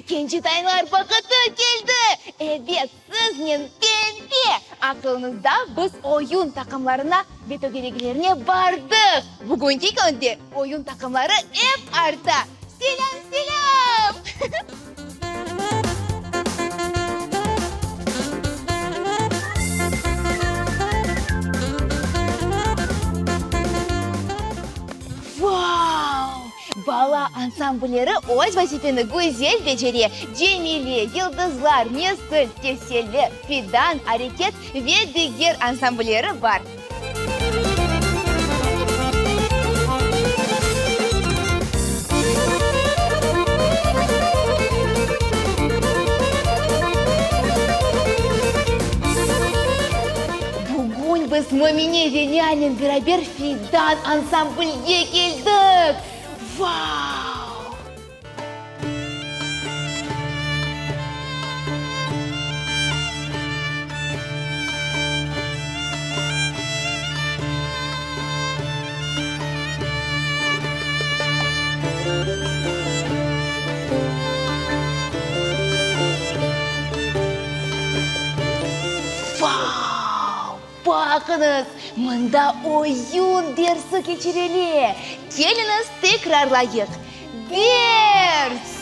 Kencetaylar vaqıtı keldi! Ebet, siznen Pembe! Aqılıñızda, biz oyun taqımlarına ve tögereklerine bardıq. Bugünki künde oyun taqımları ep arta. Selâm, selâm! Vau! Bala ansamblleri öz vazifeni güzel becere, Cemile, Yıldızlar, Nesil, Teselli, Fidan, Areket ve diger ansamblleri bar. Bugün biz Mümine ve Lianen beraber Fidan ansamblge keldik! Vau! Vau! Baqıñız, mında oyun dersi keçirile! Keliñiz, tekrarlayıq. Ders!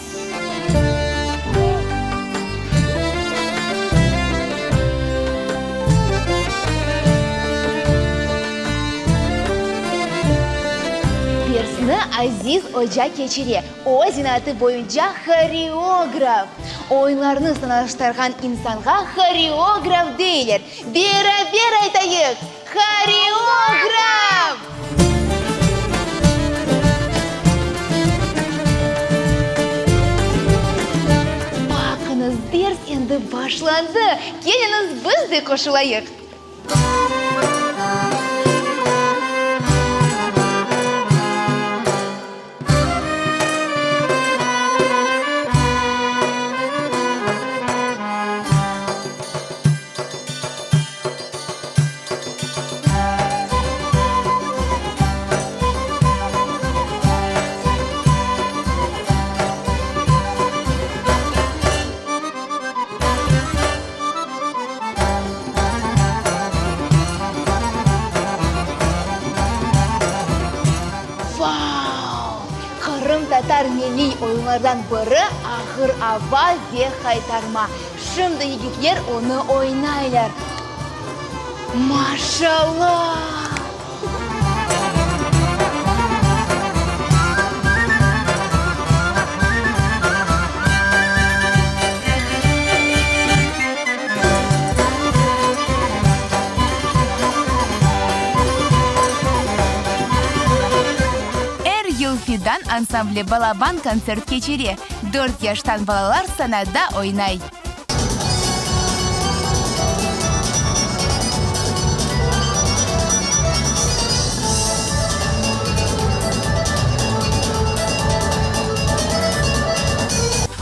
Dersni Aziz oca keçire. O, zenaatı boyunca horeograf. Oyunlarnı sanalaştırğan insanğa horeograf deyler. Beraber aytayıq, Horeograf! Baqıñız, ders endi başlandı. Keliñiz, biz de qoşulayıq. Vau! Qırımtatar milliy oyunlardan biri ağır ava ve haytarma. Şimdi yigitler onı oynaylar. Maşallah! Er yıl Fidan ansambli balaban kontsert keçire. Dört yaştan balalar sanada oynay.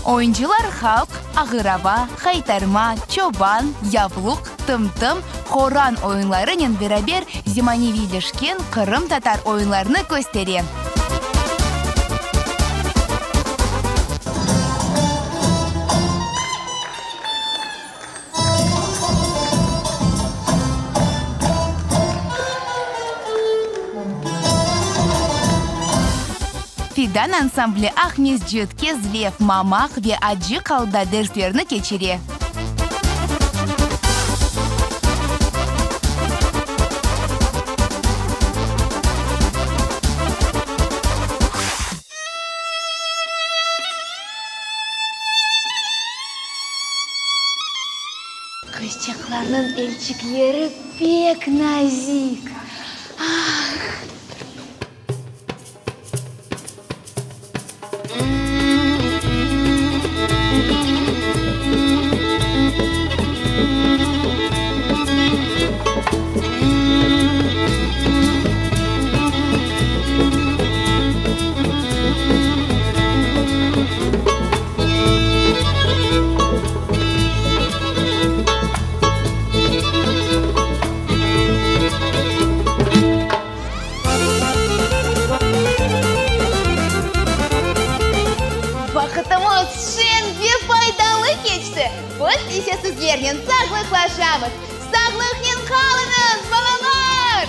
Oyuncılar halq, ağır ava, haytarma, çoban, yavluq, tım-tım, horan oyunlarınen beraber zemaneviyleşken qırımtatar oyunlarını köstere. Fidan ansambli Aqmescit, Kezlev, Mamaq ve Acı Qalda derslerni keçire. Qızçıqlarnıñ elçikleri pek nazik. Ah! Biz ise sizlernen sağlıqlaşamız. Sağlıqnen qalıñız, balalar!